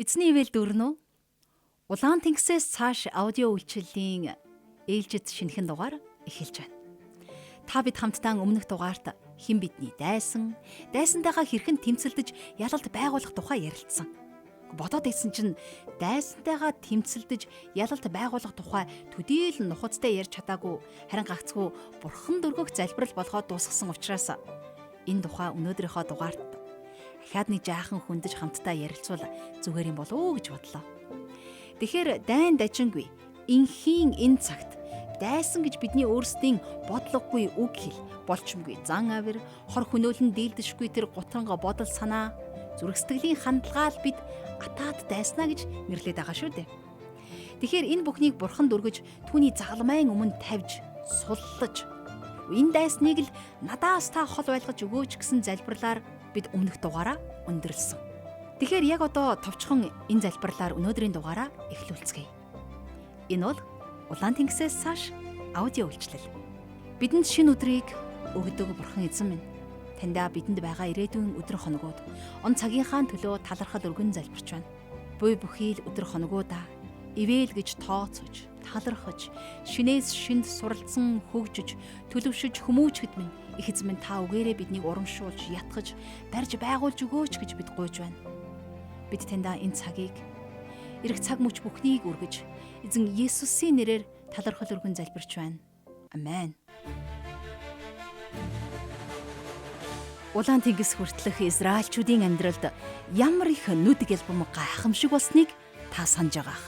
Эзний ивэл дүүрэн үү? Улаан тэнгисээс цааш аудио үйлчлэлийн ээлжид шинэхэн дугаар эхэлж байна. Та бид хамтдаа өмнөх дугаарт хэн бидний дайсан, дайсантайгаа хэрхэн тэмцэлдэж ялалт байгуулах тухай ярилцсан. Бодоод ирсэн чинь дайсантайгаа тэмцэлдэж ялалт байгуулах тухай төдийл нухацтай ярьж чадаагүй, харин гагцхүү бурхан дөргөх залбирал болгоод дуусгасан учраас энэ тухай өнөөдрийнхөө дугаарт дахиад нэг жаахан хөндөж хамтдаа ярилцвал зүгээр юм болов уу гэж бодлоо. Тэгэхээр дайн дажингүй инхийн энэ цагт дайсан гэж бидний өөрсдийн бодлогогүй үг хэл болчмгүй зан авир хор хөнөөлн дийлдэшгүй тэр гутранга бодол санаа зүрх сэтгэлийн хандлагаа л бид атаад дайснаа гэж нэрлээд байгаа шүү дээ. Тэгэхээр энэ бүхнийг бурхан дөргөж түүний загалмайн өмнө тавьж суллаж энэ дайсныг л надаас та хол байлгаж өгөөч гэсэн залбирлаар бид өмнөх дугаараа өндөрлсөн. Тэгэхээр яг одоо товчхон энэ залбирлаар өнөөдрийн дугаараа эхлүүлцгээе. Энэ бол Улаан тэнгисээс цааш аудио үйлчлэл. Бидэнд шинэ өдрийг өгдөг бурхан эзэн минь. Таньдаа бидэнд байгаа ирээдүйн өдөр хоногуд он цагийнхаа төлөө талархал өргөн залбирч байна. Буй бүхий л өдөр хоногудаа ивэл гэж тооцож, талархаж, шинээс шинд суралцсан хөгжиж, төлөвшөж хүмүүжгэд минь их эзэн минь та үгээрээ биднийг урамшуулж, ятгах, барьж байгуулж өгөөч гэж бид гуйж байна. Бид таньдаа энэ цагийг ирэх цаг мөч бүхнийг өргөж, эзэн Есүсийн нэрээр талархал өргөн залбирч байна. Амен. Улаан тэнгис хүртэлх Израильчүүдийн амьдралд ямар их нүд гэлбэм гайхамшиг болсныг та санаж байгаах.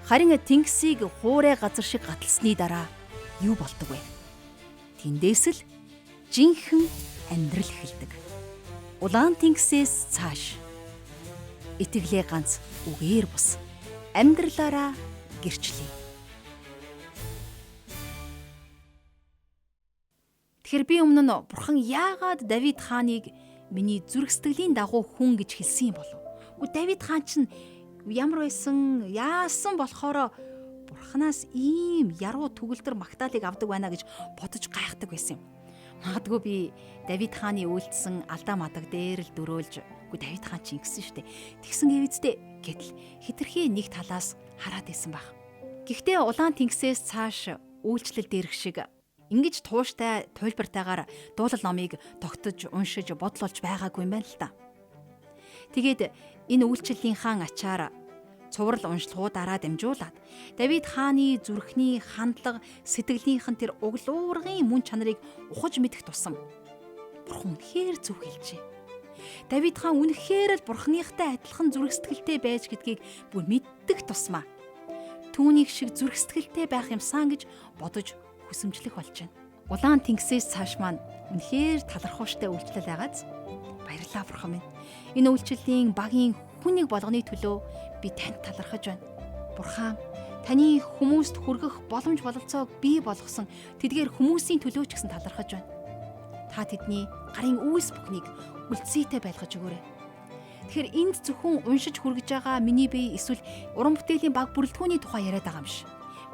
Харин тэнгисийг хуурай газар шиг гаталсны дараа юу болдог вэ? Тэндээс л жинхэнэ амьдрал эхэлдэг. Улаан тэнгисээс цааш итгэлээ ганц үгээр бус амьдралаараа гэрчлэе. Тэгэхээр би өмнө нь бурхан яагаад Давид хааныг миний зүрх сэтгэлийн дагуу хүн гэж хэлсэн юм болов? Үгүй Давид хаан чинь ямар байсан, яасан болохоор бурханаас ийм яруу төгөлдөр магтаалыг авдаг байна гэж бодож гайхдаг байсан юм. Магадгүй би Давид хааны үйлдсэн алдаа мадаг дээр л дөрөөлж, үгүй Давид хаан чинь ингэсэн штэ. Тэгсэн гэвэцтэй гэтэл хитрхи нэг талаас хараад исэн баг. Гэхдээ улаан тэнгисээс цааш үйлчлэл дээрх шиг ингэж тууштай туйлбартайгаар дуулал номыг тогтож уншиж бодлолж байгаагүй юм байна л та. Тэгээд энэ үйлчлэлийнхаа ачаар цуврал уншлагуудаараа дамжуулаад Давид хааны зүрхний хандлага, сэтгэлийнх нь тэр углуургын мөн чанарыг ухаж мэдэх тусам бурхан үнэхээр зөв хэлжээ. Давид хаан үнэхээр л бурханыхтай адилхан зүрх сэтгэлтэй байж гэдгийг бүр мэддэг тусмаа түүнийг шиг зүрх сэтгэлтэй байх юмсан гэж бодож хүсэмжлэх болж байна. Улаан тэнгисээс цааш маань үнэхээр талархууштай үйлчлэл байгааз баярлалаа бурхан минь. Энэ үйлчлэлийн багийн хүнийг болгоны төлөө би танд талархаж байна. Бурхан, таны хүмүүст хүргэх боломж бололцоог бий болгосон тэдгээр хүмүүсийн төлөө ч гэсэн талархаж байна. Та тэдний гарын үйлс бүхнийг үлдсийтэй байлгаж өгөөрэй. Тэгэхээр энд зөвхөн уншиж хүргэж байгаа миний бие эсвэл уран бүтээлийн баг бүрэлдэхүүний тухай яриад байгаа юм биш.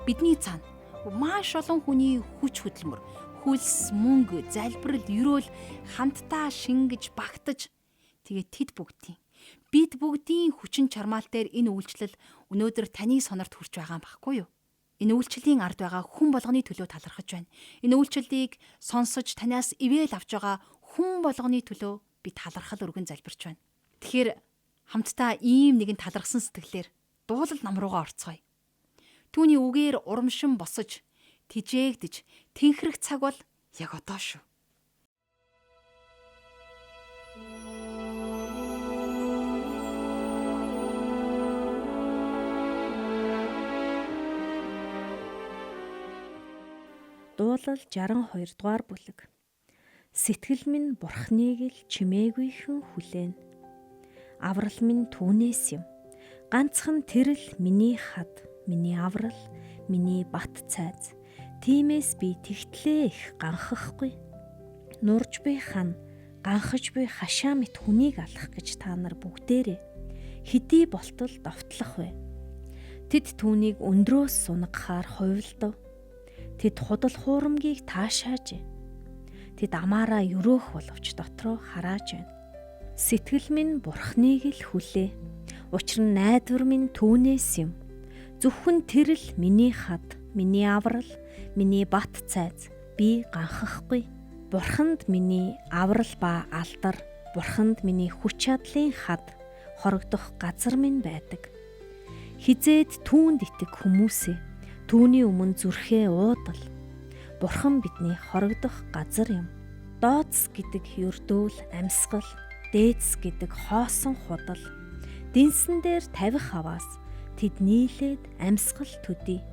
Бидний цаана маш олон хүний хүч хөдөлмөр, хөлс, мөнгө, залбирал, ерөөл хамтдаа шингэж багтаж тэгээд тэд бүгдийн бид бүгдийн хүчин чармаал дээр энэ үйлчлэл өнөөдөр таны сонорт хүрч байгаа юм баггүй юу? Энэ үйлчлэлийн ард байгаа хүн болгоны төлөө талархаж байна. Энэ үйлчлэлийг сонсож танаас ивэл авч байгаа хүн болгоны төлөө би талархал өргөн залбирч байна. Тэгэхээр хамтдаа ийм нэгэн талархсан сэтгэлээр дуулал нам руугаа орцгоё. Түүний үгээр урамшин босож, тижээгдэж, тэнхрэх цаг бол яг одоо шүү. Дуулал 62 дугаар бүлэг. Сэтгэл минь бурхныг л чимээгүйхэн хүлээн. Аврал минь түүнээс юм. Ганцхан тэр л миний хад, миний аврал, миний бат цайз. Тиймээс би тэгтлээ их ганхахгүй. Нурж би хан, ганхаж би хашаа мэт хүнийг алах гэж та нар бүгдээрээ хэдий болтол довтлох вэ? Тэд түүнийг өндрөөс сунгахаар хувилдав. Тэд худал хуурамгийг таашааж. Тэд амаараа өрөөх боловч дотроо харааж байна. Сэтгэл минь бурхныг л хүлээ. Учир нь найдвар минь түүнээс юм. Зөвхөн тэр л миний хад, миний аврал, миний бат цайз. Би ганхахгүй. Бурханд миний аврал ба алдар, Бурханд миний хүч чадлын хад, хорогдох газар минь байдаг. Хизээд түүнд итэг хүмүүсээ түүний өмнө зүрхээ уудал. Бурхан бидний хорогдох газар юм. Дооц гэдэг ердөөл амьсгал, дээдс гэдэг хоосон худал. Дэнсэн дээр тавих аваас тэд нийлээд амьсгал төдий.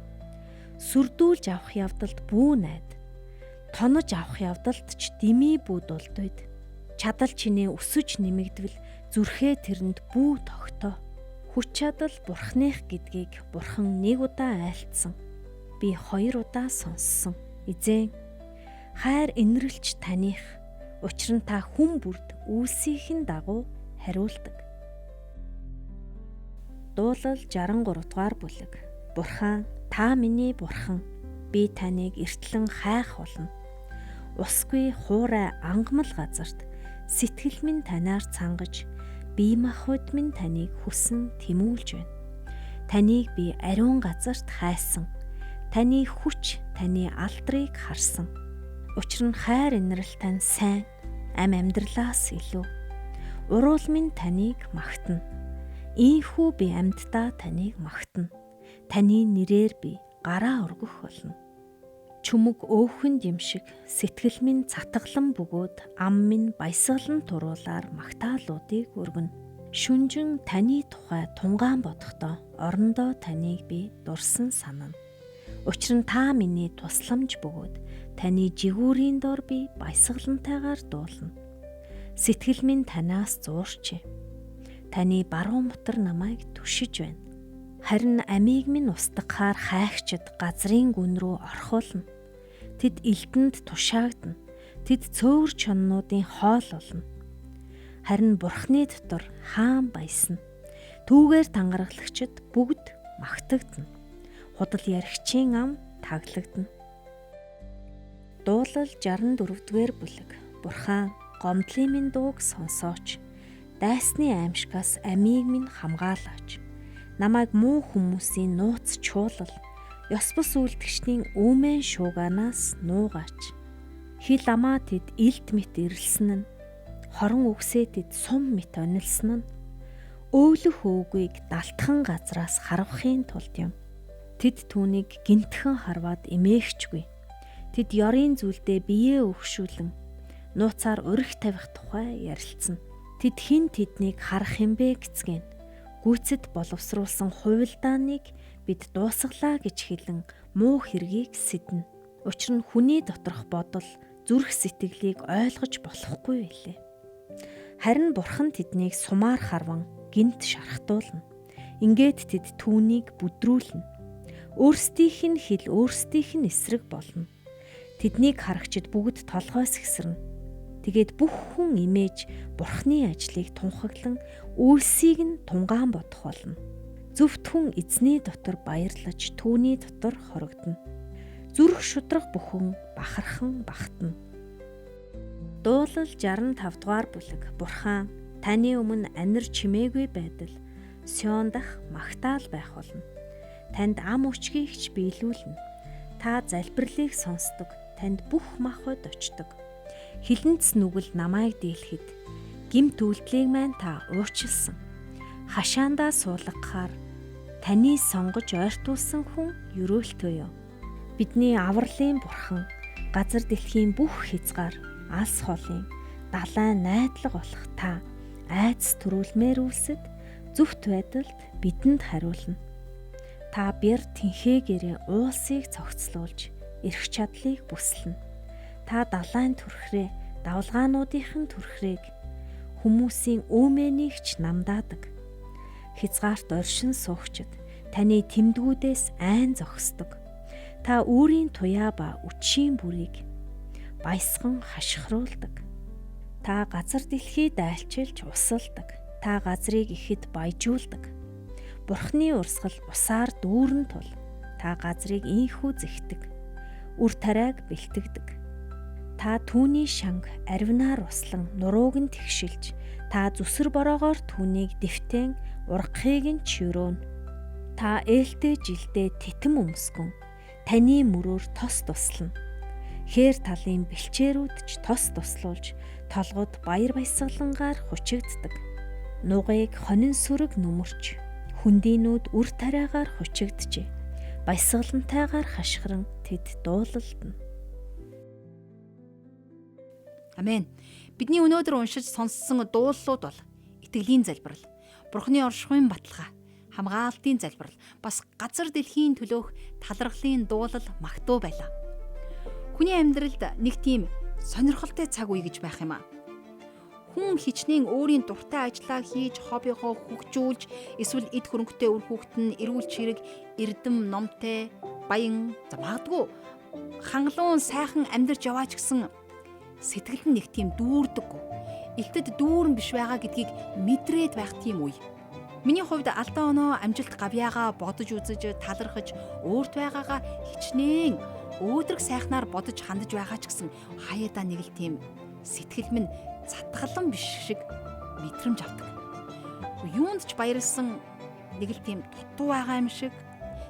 Сүрдүүлж авах явдалд бүү найд. Тонож авах явдалд ч дэмий бүү дулдуйд. Чадал чинээ өсөж нэмэгдвэл зүрхээ тэрэнд бүү тогтоо. Хүч чадал Бурханых гэдгийг Бурхан нэг удаа айлтсан. Би 2 удаа сонссон. Эзэн, хайр инэрлч таних. Учир нь та хүн бүрд үйлсийнхэн дагуу хариулдаг. Дуулал 63 дугаар бүлэг. Бурхан, та миний бурхан. Би таныг эртлэн хайх болно. Усгүй хуурай ангамл газарт сэтгэл минь танаар цангаж, бие махбод минь таныг хүсэн тэмүүлж байна. Таныг би ариун газарт хайсан. Таны хүч, таны алдрыг харсан. Учир нь хайр инрэл тань сайн, ам амьдралаас илүү. Уруул минь таныг магтана. Ийхүү би амьддаа таныг магтана. Таны нэрээр би гараа өргөх болно. Чүмэг өөхөнд юм шиг сэтгэл минь цатгалан бөгөөд ам минь баясгалан туруулаар магтаалуудыг өргөнө. Шүнжин таны тухай тунгаан бодохдоо орондоо таныг би дурсан санана. Учир нь та миний тусламж бөгөөд таны жигүүрийн дор би баясгалантайгаар дуулна. Сэтгэл минь танаас зуурчээ. Таны баруун мотор намайг түшиж байна. Харин амийг минь устгахаар хайгчид газрын гүн рүү орхиулна. Тэд элдэнд тушаагдана. Тэд цөөвөр чоннуудын хоол болно. Харин Бурхны дотор хаан баясна. Түүгээр тангараглагчид бүгд магтагдана. Худал яригчийн ам таглагдана. Дуулал 64-р бүлэг. Бурхан, гомдлын минь дууг сонсооч. Дайсны аимшигаас амийг минь хамгаалаач. Намайг муу хүмүүсийн нууц чуулал, ёс бус үйлдэгчдийн үүмэн шуугаанаас нуугаач. Хил амаа тэд илт мэт ирэлсэн нь, хорон үгсээ тэд сум мэт онилсон нь, өөлөх өвгүйг далтхан газраас харвахын тулд юм. Тэд түүнийг гинтхэн харваад эмээгчгүй. Тэд ёрийн зүйлдээ биеэ өгшүүлэн нууцаар урих тавих тухай ярилцсан. Тэд хэн тэднийг харах юм бэ гэцгэн. Гүйцэд боловсруулсан хувилдааныг бид дуусгалаа гэж хэлэн муу хэргийг сэднэ. Учир нь хүний доторх бодол зүрх сэтгэлийг ойлгож болохгүй байлээ. Харин Бурхан тэднийг сумаар харван гинт шархтуулна. Ингээд тэд түүнийг бүдрүүлнэ. Өөрсдийнх нь хил өөрсдийнх нь эсрэг болно. Тэднийг харагчид бүгд толгой сэгсэрнэ. Тэгээд бүх хүн имэж Бурхны ажлыг тунхаглан үйлсийг нь тунгаан бодох болно. Зөвхт хүн эзний дотор баярлаж түүний дотор хорогдоно. Зүрх шудраг бүхэн бахархан багтана. Дуулал 65 дугаар бүлэг. Бурхан, таны өмнө анир чимээгүй байдал Сион дах магтаал байх болно. Танд ам өчгийгч биелүүлнэ. Та залбирлыг сонсдог, танд бүх махбод очдог. Хилэнц нүгэл намайг дийлэхэд гэмт үйлдлийг маань та уучлсан. Хашаандаа суулгахаар таны сонгож ойртуулсан хүн ерөөлтөө юу. Бидний авралын бурхан газар дэлхийн бүх хязгаар алс холын далайн найдлага болох та айдас төрүүлмээр үлсэд зөвхт байдалд бидэнд хариулна. Та бэр тэнхээгээрээ уулсыг цогцлуулж эрх чадлыг бүслэнэ. Та далайн төрхрээ, давлгаануудынхан төрхрийг хүмүүсийн өөмэнийг ч намдаадаг. Хязгаарт оршин суугчид таны тэмдгүүдээс айн зогсдог. Та үүрийн туяа ба үчийн бүрийг баясган хашхируулдаг. Та газар дэлхий дайлчилж усалдаг. Та газрыг ихэд баяжуулдаг. Бурхны урсгал усаар дүүрэн тул та газрыг инхүү зэгтэг. Үр тариаг бэлтгэдэг. Та түүний шанг аривнаар услан нурууг нь тэгшилж, та зүсэр бороогоор түүнийг дэвтэн ургахыг нь ч өрөөнө. Та ээлтэй жилдээ титэм өмсгөн, таны мөрөөр тос туслана. Хээр талын бэлчээрүүд ч тос туслуулж, толгод баяр баясгалангаар хучигддаг. Нугыг хонин сүрэг нүмерч, хүндийнүүд үр тариагаар хучигджээ. Баясгалантайгаар хашгиран тэд дуулалдана. Амен. Бидний өнөөдөр уншиж сонссон дууллууд бол итгэлийн залбирал, Бурхны оршихуйн баталгаа, хамгаалтын залбирал, бас газар дэлхийн төлөөх талархлын дуулал магтуу байлаа. Хүний амьдралд нэг тийм сонирхолтой цаг үе гэж байх юм аа. Хүн хичнээн өөрийн дуртай ажлаа хийж, хоббигоо хөгжүүлж, эсвэл эд хөрөнгөтэй үр хүүхэд нь эрүүл чирэг, эрдэм номтой, баян, за магадгүй хангалуун сайхан амьдарч яваа ч гэсэн сэтгэл нь нэг тийм дүүрдэггүй. Элтэд дүүрэн биш байгаа гэдгийг мэдрээд байх тийм үе. Миний хувьд алдаа оноо амжилт гавьяагаа бодож үзэж, талархаж, өөрт байгаагаа хичнээн өөдрөг сайхнаар бодож хандаж байгаа ч гэсэн хаяадаа нэг л тийм сэтгэл минь цатгалан биш шиг мэдрэмж авдаг. Юунд ч баярлсан нэг л тийм дутуу байгаа юм шиг.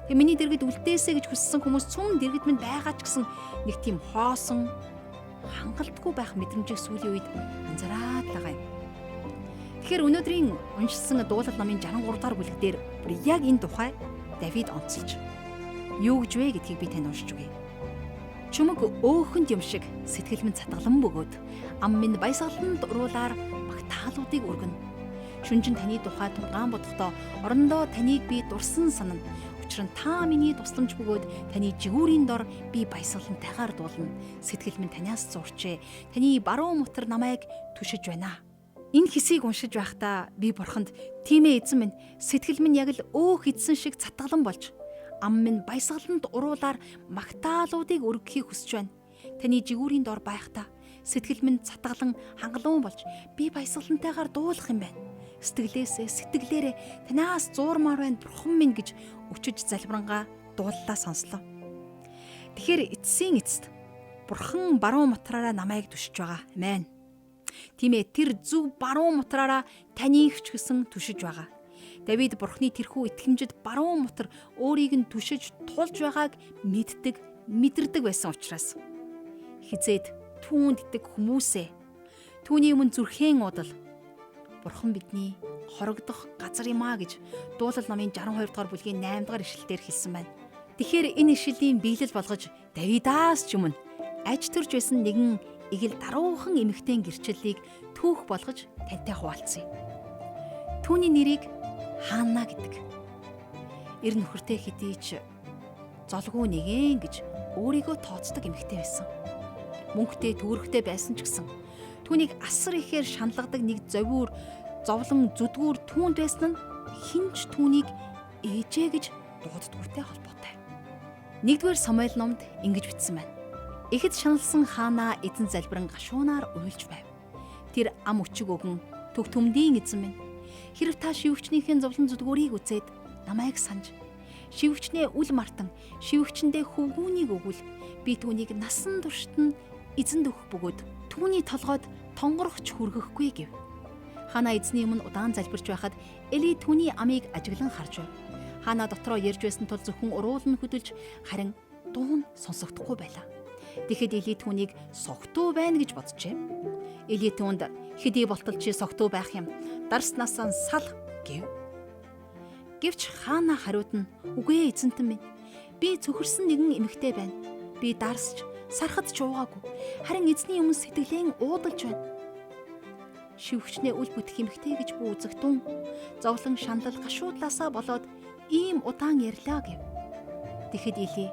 Тэгээ миний дэргэд үлдээсэ гэж хүссэн хүмүүс цөм дэргэд минь байгаа ч гэсэн нэг тийм хоосон хангалтгүй байх мэдрэмжийг сүүлийн үед анзаараад л байгаа юм. Тэгэхээр өнөөдрийн уншсан дуулал номын 63 дахь бүлэг дээр бүр яг энэ тухай Давид онцолж юу гэж вэ гэдгийг би танд уншиж өгье. Чүмэг өөхөнд юм шиг сэтгэл минь цатгалан бөгөөд ам минь баясгаланд уруулаар магтаалуудыг өргөнө. Шүнжин таны тухай тунгаан бодохдоо орондоо таныг би дурсан санана. Учир нь та миний тусламж бөгөөд таны жигүүрийн дор би баясгалантайгаар дуулна. Сэтгэл минь танаас зурчээ. Таны баруун мутар намайг түшиж байна. Энэ хэсгийг уншиж байхдаа би бурханд тийм ээ эзэн минь сэтгэл минь яг л өөх эзэн шиг цатгалан болж ам минь баясгаланд уруулаар магтаалуудыг өргөхийг хүсэж байна. Таны жигүүрийн дор байхдаа сэтгэл минь цатгалан хангалуун болж би баясгалантайгаар дуулах юм байна. Сэтгэлээсээ сэтгэлээрээ танаас зуурмаар байна бурхан минь гэж өчөж залбирангаа дууллаа сонслоо. Тэгэхээр эцсийн эцэст бурхан баруун мутраараа намайг түшиж байгаа. Амен. Тийм ээ, тэр зөв баруун мутраараа таныг ч гэсэн түшиж байгаа. Давид бурхны тэрхүү итгэмжид баруун мутар өөрийг нь түшиж тулж байгааг мэддэг, мэдэрдэг байсан учраас хизээд түүнд итгэх хүмүүсээ түүний өмнө зүрхэн удал бурхан бидний хорогдох газар юм а гэж дуулал номын 62 дугаар бүлгийн 8 дугаар ишлэлдэр хэлсэн байна. Тэгэхээр энэ ишлэлийн биелэл болгож Давидаас ч өмнө аж төрж байсан нэгэн игэл даруухан эмэгтэйн гэрчлэлийг түүх болгож тантай хуваалцъя. Түүний нэрийг Хаана гэдэг. Эр нөхөртэй хэдий ч золгүй нэгэн гэж өөрийгөө тооцдог эмэгтэй байсан. Мөнгөтэй төгөрөгтэй байсан ч гэсэн түүнийг асар ихээр шаналгадаг нэг зовиур зовлон зүдгүүр түүнд байсан нь хинч түүнийг ээжээ гэж дууддаггүйтэй холбоотой. Нэгдүгээр Самуэль номд ингэж бичсэн байна. Ихэд шаналсан Хаана эзэн залбиран гашуунаар уйлж байв. Тэр ам өчиг өгөн төг төмдийн эзэн минь хэрв та шивгчнийхэн зовлон зүдгүүрийг үзээд намайг санаж шивгчнээ үл мартан шивгчэндээ хөвгүүнийг өгвөл би түүнийг насан туршид нь эзэнд өгөх бөгөөд түүний толгойд тонгорохч хүргэхгүй гэв. Хаана эзний өмнө удаан залбирч байхад Эли түүний амийг ажиглан харж байв. Хаана дотроо ярьж байсан тул зөвхөн уруул нь хөдөлж харин дуу нь сонсогдохгүй байлаа. Тэгэхэд Эли түүнийг согтуу байна гэж боджээ. Эли түүнд хэдий болтол чи согтуу байх юм. Дарснасаа сал гэв. Гэвч Хаана хариуд нь үгүй ээ эзэнтэн минь. Би цөхөрсөн нэгэн эмэгтэй байна. Би дарсч сархад ч уугаагүй. Харин эзний өмнө сэтгэлэн уудалж байна. Шивгчнээ үл бүтэх эмэгтэй гэж бүү үзэгтэн. Зовлон шаналл гашуудлаасаа болоод ийм удаан ярьлаа гэв. Тэгэхэд Эли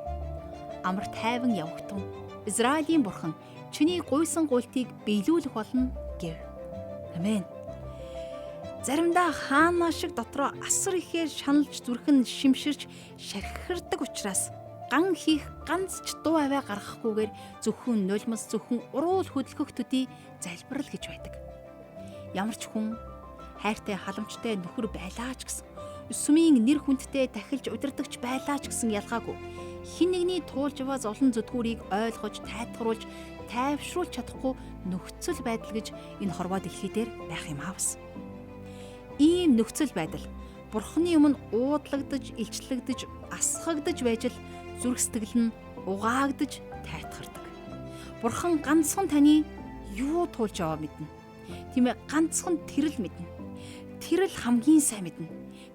амар тайван явагтун. Израилийн бурхан чиний гуйсан гуйлтыг биелүүлэх болно гэв. Амен. Заримдаа Хаана шиг дотроо асар ихээр шаналж зүрх нь шимширч шархирдаг учраас ган хийх ганц ч дуу авиа гаргахгүйгээр зөвхөн нулимс зөвхөн уруул хөдөлгөх төдий залбирал гэж байдаг. Ямар ч хүн хайртай халамжтай нөхөр байлаа ч гэсэн Сүмийн нэр хүндтэй тахилж удирдахч байлаа ч гэсэн ялгаагүй. Хин нэгний туулж яваа зовлон зүтгүүрийг ойлгож, тайтгаруулж, тайвшруулж чадахгүй нөхцөл байдал гэж энэ хорвоо дэлхий дээр байх юм аавс. Ийм нөхцөл байдал Бурхны өмнө уудлагдаж, илчлэгдэж, асхагдаж байж л зүрх сэтгэл нь угаагдаж тайтгардаг. Бурхан ганцхан таны юу туулж яваа мэднэ. Тийм ээ, ганцхан тэр л мэднэ. Тэр л хамгийн сайн мэднэ.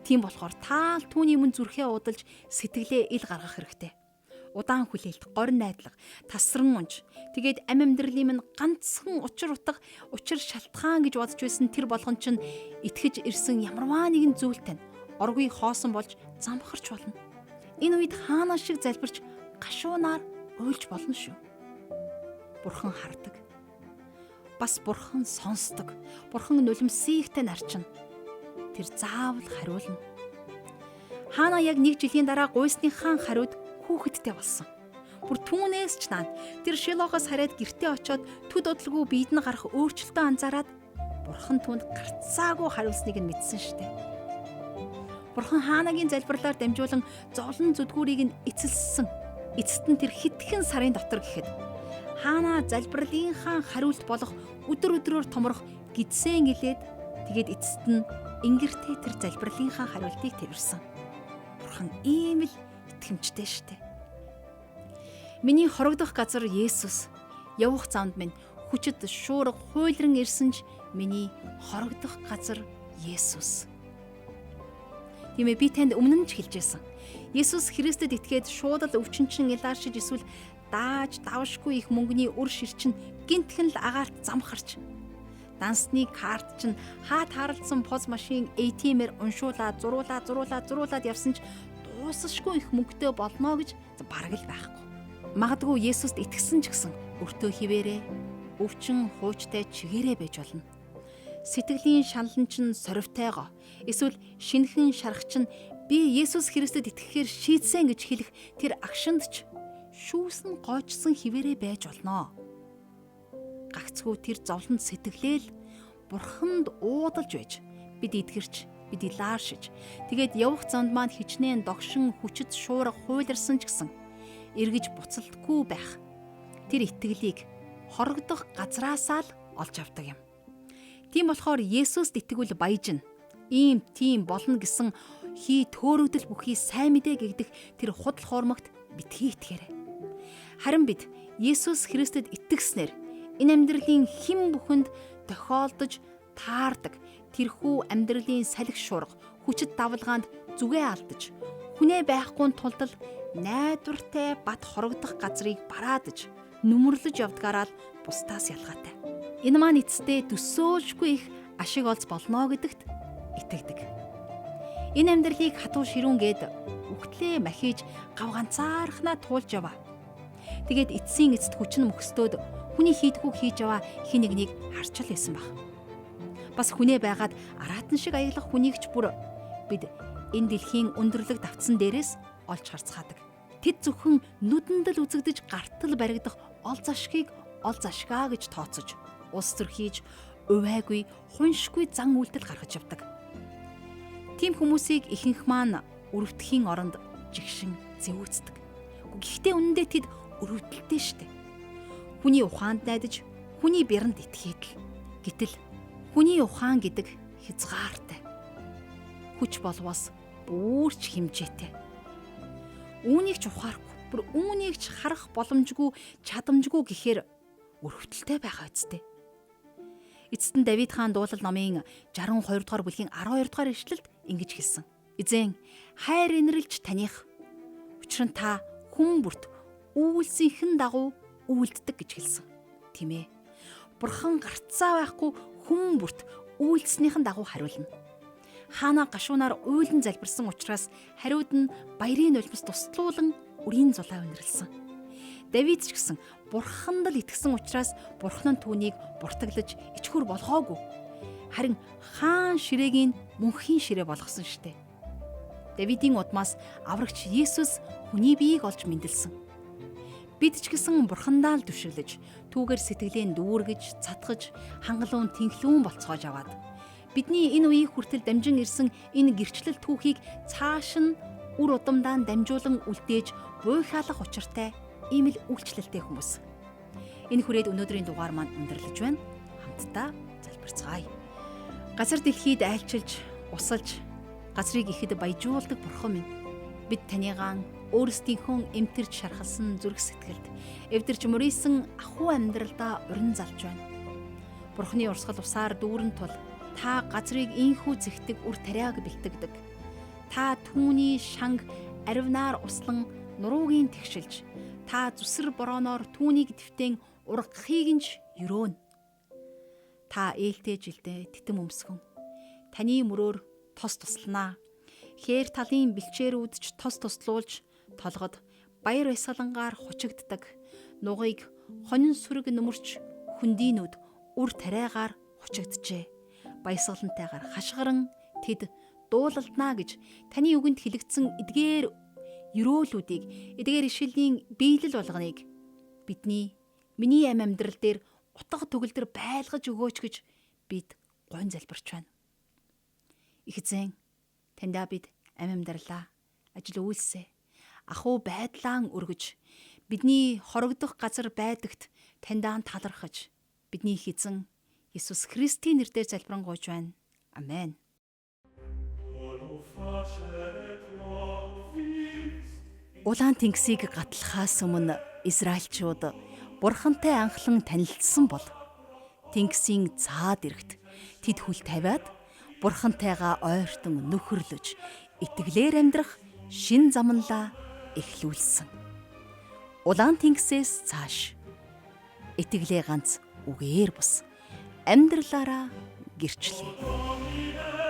Тийм болохоор таал түүний өмнө зүрхээ уудалж сэтгэлээ ил гаргах хэрэгтэй. Удаан хүлээлт, горин найдлага, тасран унж, тэгээд ам амьдралын минь ганцхан учир утга, учир шалтгаан гэж бодож байсан тэр болгон чинь итгэж ирсэн ямарваа нэгэн зүйл тань оргүй хоосон болж замхарч болно. Энэ үед хаанаа шиг залбирч гашуунаар уйлж болно шүү. Бурхан хардаг. Бас бурхан сонсдог. Бурхан нулимсыгтай нарчна. Тэр заавал хариулна. Хаана яг нэг жилийн дараа гуйсныхаа хариуд хүүхэдтэй болсон. Бүр түүнээс ч наан тэр Шилохоос хараад гэртээ очиод төд удалгүй биед нь гарах өөрчлөлтөө анзаараад бурхан түүнд гарцаагүй хариулсныг нь мэдсэн штэ. Бурхан Хаанагийн залбирлаар дамжуулан зовлон зүдгүүрийг нь эцэлсэн. Эцэст нь тэр хитгэн сарын дотор гэхэд Хаана залбирлынхаа хариулт болох өдөр өдрөөр томрох гидсэн гэлээд тэгээд эцэст нь ингэртэй тэр залбирлынхаа хариултыг тэрвэрсэн. Бурхан ийм л итгэмжтэй штэ. Миний хорогдох газар Есүс. Явах замд минь хүчит шуурга хуйлран ирсэн ч миний хорогдох газар Есүс. Тийм ээ, би танд өмнө нь ч хэлжсэн. Есүс Христэд итгээд шууд л өвчин чин илааршиж эсвэл дааж давшгүй их мөнгөний үр шир чинь гинтхэн л агаарт замхарч дансны карт чинь хаа тааралдсан поз машин ATM-ээр уншуулаад зуруулаад явсан ч дуусашгүй их мөнгөтэй болно гэж бараг л байхгүй. Магадгүй Есүст итгэсэн ч гэсэн өртөө хിവэрээ өвчин хуучтай чигээрээ байж болно. Сэтгэлийн шаналн чинь сорвтойгоо эсвэл шинхэн шарах чинь би Есүс Христэд итгэхээр шийдсэн гэж хэлэх тэр агшинд ч шүүсэн гоожсон хിവэрээ байж болно. Гагцхүү тэр зовлонд сэтгэлээл бурханд уудалж байж бид эдгэрч бид илааршиж тэгээд явах замд маань хичнээн догшин хүчит шуурга хуйларсан ч гэсэн эргэж буцалтгүй байх тэр итгэлийг хорогдох газраасаа л олж авдаг юм. Тийм болохоор Есүст итгэвэл баяжна. Ийм тийм болно гэсэн хий төөрөгдөл бүхий сайн мэдээ гэгдэх тэр худал хуурмагт битгий итгээрэй. Харин бид Есүс Христэд итгэснээр энэ амьдралын хэн бүхэнд тохиолдож таардаг тэрхүү амьдралын салхи шуурга хүчит давлгаанд зүгээ алдаж хүнээ байхгүй тулд л найдвартай бат хорогдох газрыг бараадаж нүмерлэж явдгаараа л бусдаас ялгаатай. Энэ маань эцэстээ төсөөлшгүй их ашиг олз болно гэдэгт итгэдэг. Энэ амьдралыг хатуу ширүүнгээд үхтлээ махиж гав ганцаархнаа туулж яваа. Тэгээд эцсийн эцэст хүчин мөхстөөд хүний хийдгүү хийж яваа хин нэгнийг харчил байсан баг. Бас хүнээ байгаад араатан шиг аяглах хүнийг ч бүр бид энэ дэлхийн өндөрлөг давтсан дээрээс олж харцгаадаг. Тэд зөвхөн нүдэнд л үзэгдэж гартал баригдах ол зашгийг ол зашгаа гэж тооцож улс төр хийж увайгүй хуншгүй зан үйлдэл гаргаж явдаг. Тийм хүмүүсийг ихэнх маань өрөвдөхийн оронд жигшин зэвүүцдэг. Гэхдээ үнэндээ тэд өрөвдөлтэй штэ. Хүний ухаанд найдаж, хүний бяранд итгээд л. Гэтэл хүний ухаан гэдэг хязгаартай. Хүч болвоос бүрч хэмжээтэй. Үүнийг ч ухаарахгүй, бүр үүнийг ч харах боломжгүй, чадамжгүй гэхээр өрөвдөлтэй байгаа үсттэй. Эцэст нь Давид хаан дуулал номын 62 дугаар бүлгийн 12 дугаар ишлэлд ингэж хэлсэн. Эзэн хайр инэрлж таних. Учир нь та хүн бүрт үйлсийнхэн дагуу үйлддэг гэж хэлсэн. Тийм ээ. Бурхан гарцаа байхгүй хүн бүрт үйлснийхэн дагуу хариулна. Хаана гашуунаар уйлан залбирсан учраас хариуд нь баярын нулимс туслуулан үрийн зулаа үнэрлсэн. Давид ч гэсэн бурханд л итгэсэн учраас бурхан нь түүнийг буртаглаж ичхүр болгоогүй. Харин хаан ширээгийн мөнхийн ширээ болгосон штэ. Давидын удмаас аврагч Есүс хүний биеийг олж мэндэлсэн. Бид ч гэсэн бурхандаа л түшиглэж, түүгээр сэтгэлээ дүүргэж, цатгаж, хангалуун тэнхлүүн болцоож аваад Бидний энэ үеийг хүртэл дамжин ирсэн энэ гэрчлэл түүхийг цааш нь үр удамдаа дамжуулан үлдээж буйхаалах учиртай ийм л үйлчлэлтэй хүмүүс. Энэ хүрээд өнөөдрийн дугаар маань өндөрлөж байна. Хамтдаа залбирцгаая. Газар дэлхийд айлчилж, усалж, газрыг ихэд баяжуулдаг бурхан минь. Бид таныгаан өөрсдийнхөө эмтэрч шархалсан зүрх сэтгэлд эвдэрч мөрийсэн ахуй амьдралдаа уран залж байна. Бурханы урсгал усаар дүүрэн тул та газрыг инхүү зэгтэг үр тариаг бэлтгэдэг. Та түүний шанг аривнаар услан нуруугийн тэгшилж, та зүсэр борооноор түүнийг твтэн ургахыг нь ч өрөөнө. Та ээлтэй жилдээ титэм өмсгөн. Таны мөрөөр тос тусланаа. Хээр талын бэлчээрүүд ч тос туслуулж толгод баяр баясгалангаар хучигддаг. Нугыг хонин сүрэг нөмөрч хөндийнүүд үр тариагаар хучигджээ. Баясгалантайгаар хашгиран тэд дуулалднаа гэж таны үгэнд хэлэгдсэн эдгээр ерөөлүүдийг, эдгээр ишилийн биелэл болгоныг бидний миний ам амьдрал дээр утга төгөлдөр байлгаж өгөөч гэж бид гон залбирч байна. Их эзэн, таньдаа бид ам амьдралаа, ажил үйлсээ, ахуй байдлаа өргөж, бидний хорогдох газар байдагт таньдаа талархаж, бидний их эзэн Иесус Христийн нэрээр залбирanгуйж байна. Амен. Улаан тэнгисийг гатлахаас өмнө Израильчууд Бурхантай анхлан танилцсан бол тэнгисийн цаад эрэгт тэд хүл тавиад Бурхантайгаа ойртон нөхөрлөж итгэлээр амьдрах шин замналаа эхлүүлсэн. Улаан тэнгисээс цааш итгэлээ ганц үгээр бус амьдралаараа гэрчлээ.